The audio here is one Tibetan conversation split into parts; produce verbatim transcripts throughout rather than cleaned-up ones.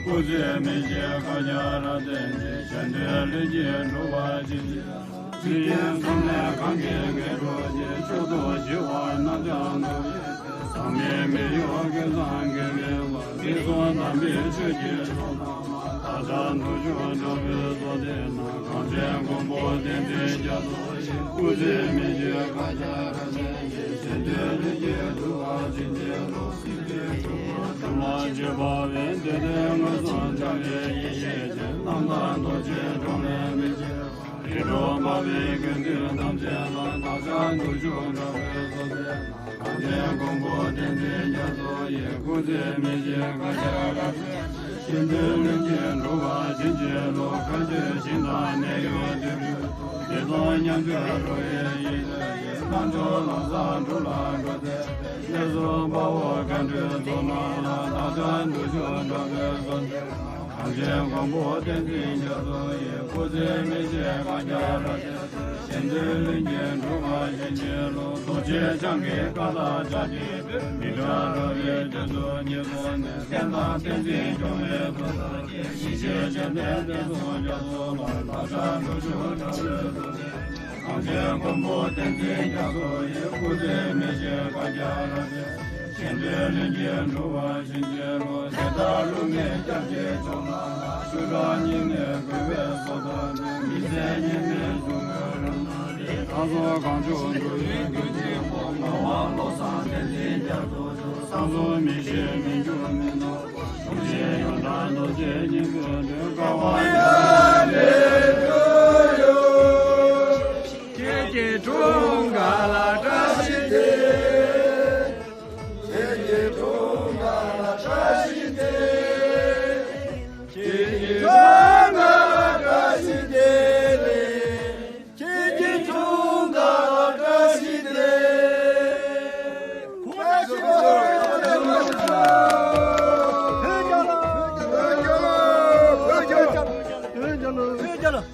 སྐུ་ཚེ་མི་ཤིགས་གང་ཉག་རབ་བརྟན་ཅིང་། གཞན་དོན་ལྷུན་གྱིས་འགྲུབ་པར་བྱིན་གྱིས་རློབས། འཇིག་རྟེན་གསུམ་ལས་གང་གིས་འགལ་འགྲོ་ཞིང་། མཆོག་ཏུ་ཞི་བ་རྣམས་ཀྱང་ཐོབ་པའི་ཚེ། ཟག་མེད་མི་གཡོ་ཀུན་བཟང་དགེ་བའི་བླ། དགེ་སོགས་དམ་པའི་ཆོས་ཀྱི་ཚོགས་རྣམས་ལ། བདག་ཅག་འདུ་ཤོག་དགྲ་བོའི་ཚོགས་འདི་ན། གངས་ཅན་མགོན་པོ་བསྟན་འཛིན་རྒྱ་མཚོ་ཡི། སྐུ་ཚེ་མི་ཤིགས་བཀའ་རྒྱ་རབ་བརྟན་ཅིང་། གཞན་དོན་ལྷུན་གྱིས་འགྲུབ་པར་བྱིན་གྱིས་རློབས། སྲིད་པའི་སྐྱོ་བ་འཇོམས་པར་བྱེད་པ་ཡི། འདོད་དོན་མངོན་སུམ་འཆར་བའི་ཡེ་ཤེས་ཀྱི། རྣམ་དག་རྡོ་རྗེ་འགྲོ་བའི་མེ་ལྕེ། རིགས་དྲུག་འབར་བའི་དགེ་འདུན་ཐམས་ཅད་ལ། བདག་ཅག་འདུ་ཤོག་དགྲ་བོའི་ཚོགས་འདི་ན། གངས་ཅན་མགོན་པོ་བསྟན་འཛིན་རྒྱ་མཚོ་ཡི། སྐུ་ཚེ་མི་ཤིགས་བཀའ་རྒྱ་རབ་བརྟན། གཞན་དོན་ལྷུན་གྱིས་འགྲུབ་པར་བྱིན་གྱིས་རློབས། མཁའ་སྤྱོད་ཞིང་དང་གནས་ཡུལ་དུས་སུ། བདེ་སྟོང་ཉམས་སྤྱོད་འགྲོ་བའི་ཡིད་བདེ་ཡིས། རྣལ་འབྱོར་ལམ་བཟང་འགྲུབ་ལ་འགྲོ་ཚེ། གནས་གསུམ་དཔའ་བོ་མཁའ་འགྲོའི་ཚོགས་རྣམས་ལ། བདག་ཅག་འདུ་ཤོག་དགྲ་བོའི་ཚོགས་འདི་ན། གངས་ཅན་མགོན་པོ་བསྟན་འཛིན་རྒྱ་མཚོ་ཡི། སྐུ་ཚེ་མི་ཤིགས་བཀའ་རྒྱ་རབ་བརྟན། གཞན་དོན་ལྷུན་གྱིས་འགྲུབ་པར་བྱིན་གྱིས་རློབས། རྡོ་རྗེ་འཆང་གི་བཀའ་ལ་ཕྱག་བགྱིས་ཏེ། མི་འབྲལ་རབ་དབྱེ་བདུན་ཚོགས་ཉེར་བཟུང་ནས། བསྟན་དང་བསྟན་འཛིན་སྐྱོང་བའི་མཐུ་རྩལ་གྱིས། ཞིང་གཤེགས་བཅོམ་ལྡན་འདས་གསུང་རྒྱ་མཚོ་ལ། བདག་ཅག་འདུ་ཤོག་དགྲ་བོའི་ཚོགས་འདི་ན། གངས་ཅན་མགོན་པོ་བསྟན་འཛིན་རྒྱ་མཚོ་ཡི། སྐུ་ཚེ་མི་ཤིགས་བཀའ་རྒྱ་རབ་བརྟན། གཞན་དོན་ལྷུན་གྱིས་འགྲུབ་པར་བྱིན་གྱིས་རློབས། དེ་ལྟར་བསླུ་མེད་སྐྱབས་ཀྱི་མཆོག་རྣམས་ལ། ཆོས་གྲགས་སྙིང་ནས་གུས་པས་བསྟོད་པ་འདི། མི་ཟད་མཉམ་མེད་ཟུག་རྔུའི་རབ་སྣང་སྟེ། བདག་སོགས་གངས་ལྗོངས་འགྲོ་བའི་མགོན་དཀྱིལ་འཁོར། ངག་དབང་བློ་བཟང་བསྟན་འཛིན་རྒྱ་མཚོ་མཆོག། བསམ་བཟུང་མི་ཤེས་མི་འགྱུར་མི་ནོར་བ། ཡུམ་ཆེན་ཡོངས་གྲགས་རྡོ་རྗེ་སྙིང་པོའི་མགྲོན། དཀའ་བ་སྤྱད་པའི་སྤྱོད་ཡུལ། ཁྱེད་ཀྱི་འཁྲུངས་སྐར་ལ་བཀྲ་ཤིས་བདེ། ཁྱེད་ཀྱི་འཁྲུངས་སྐར་ལ་བཀྲ་ཤིས་བདེ། ཁྱེད་ཀྱི་འཁྲུངས་སྐར་ལ་བཀྲ་ཤིས་བདེ་ལེགས། ཁྱེད་ཀྱི་འཁྲུངས་སྐར་ལ་བཀྲ་ཤིས་བདེ། བཀྲ་ཤིས་བདེ་ལེགས།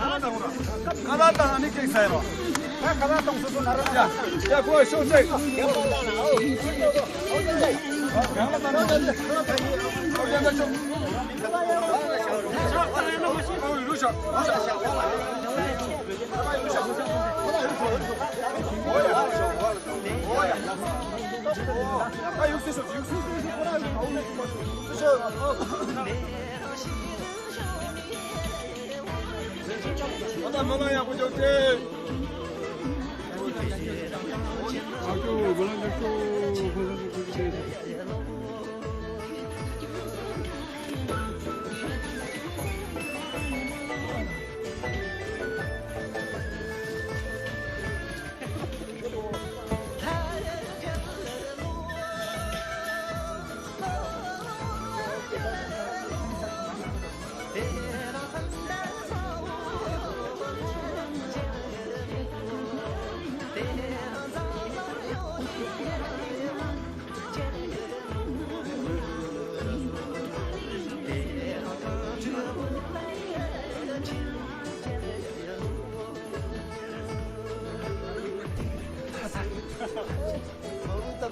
ཁ་ལག་བཏང་ནི་ཀེག་ཟ་ཡ་རོ། ཁ་ལག་བཏང་སོ་སོ་ན་ར། ཡ་ཡ་ཁོ་ཤོག་ཚེ།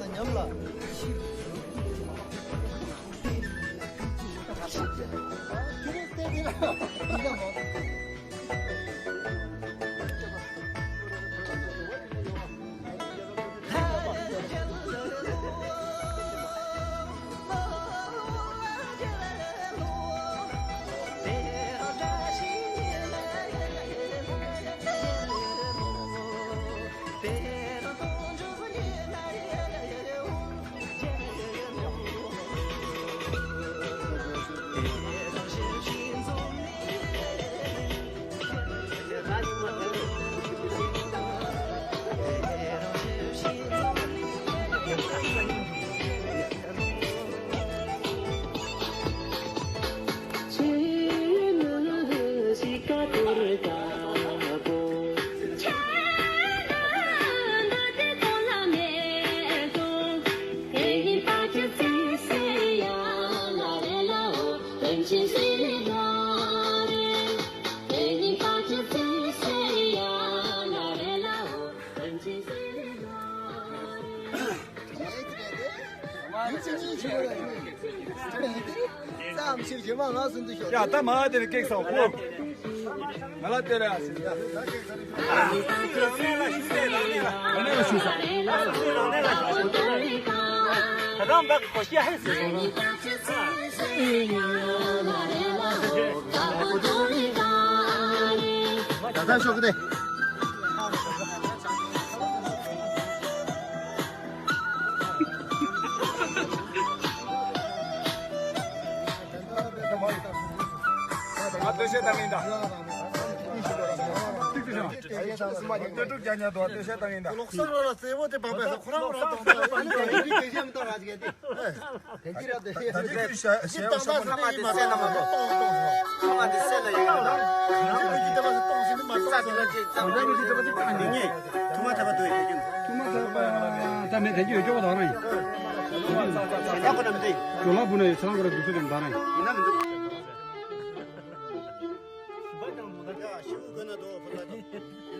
ཉམས་ལ། ཡ་ད་མ་དེ་ནི་ཀེག་སང་ཁོ། ང་ལ་དེ་ར་ཟེར་ཡ། ད་ནས་ལ་ཞུ་ས། ད་ད་ལྟ་ཤོག་གི་ད། ད་ད་ཤོག་གི་དེ། ང་སྟོད་གཞས་བཏང་གི་ཡིན་ད། སྟོད་ཕྲུག་རྒྱ་ཉག་དོ་སྟོད་གཞས་བཏང་གི་ཡིན་ད། ལོག་སོང་རོགས་ལ་རྩེ་བོ་དེ་བབས་པས་ཁོ་རང་ཁོ་རང་གཏོང་ད། ཨ་ནི་དེ་བཞིན་མི་གཏོང་ར་ཅིག་ཡ་དེ། དེ་གི་ར་དེ། ད་དེ་ཁྱོད་ཤ་ཤ་ཡོ་ཤ་མོ་ཤ་མོ་ཡིན་མ་རེད་ལ་མ་གཏོང་གཏོང་སོང་། ཁ་མ་དེ་སེ་ལ་ཡོད་ད། ཁྱོད་ཀྱི་དེ་བ་སུ་གཏོང་སོང་ནི་མ་གཏོང་སོང་། ད་ཁྱོད་ཀྱི་དེ་བ་དེ་གཏོང་ནི་ངས་ཐུ་མ་ཐ་བ་དུ་ཡོད་ཁྱོད་ཀྱི། ཐུ་མ་ཐ་བ་ད་མེད་ད་ཁྱོད་ཡོད་ཅོག་ད་རང་ཡིན། ད་ཁོ་ན་མི་དེ། ཇོ་ལགས་བུ་ན་ཡོད་ཚང་ཁོ་ར་འདུག་ཚུལ་དེ་ད་རང་ཡིན། ཡིན་ན་མི་འདུག་ཤི་བོ་དགོས་ན་དོ་ཕུ་ལ་དང་།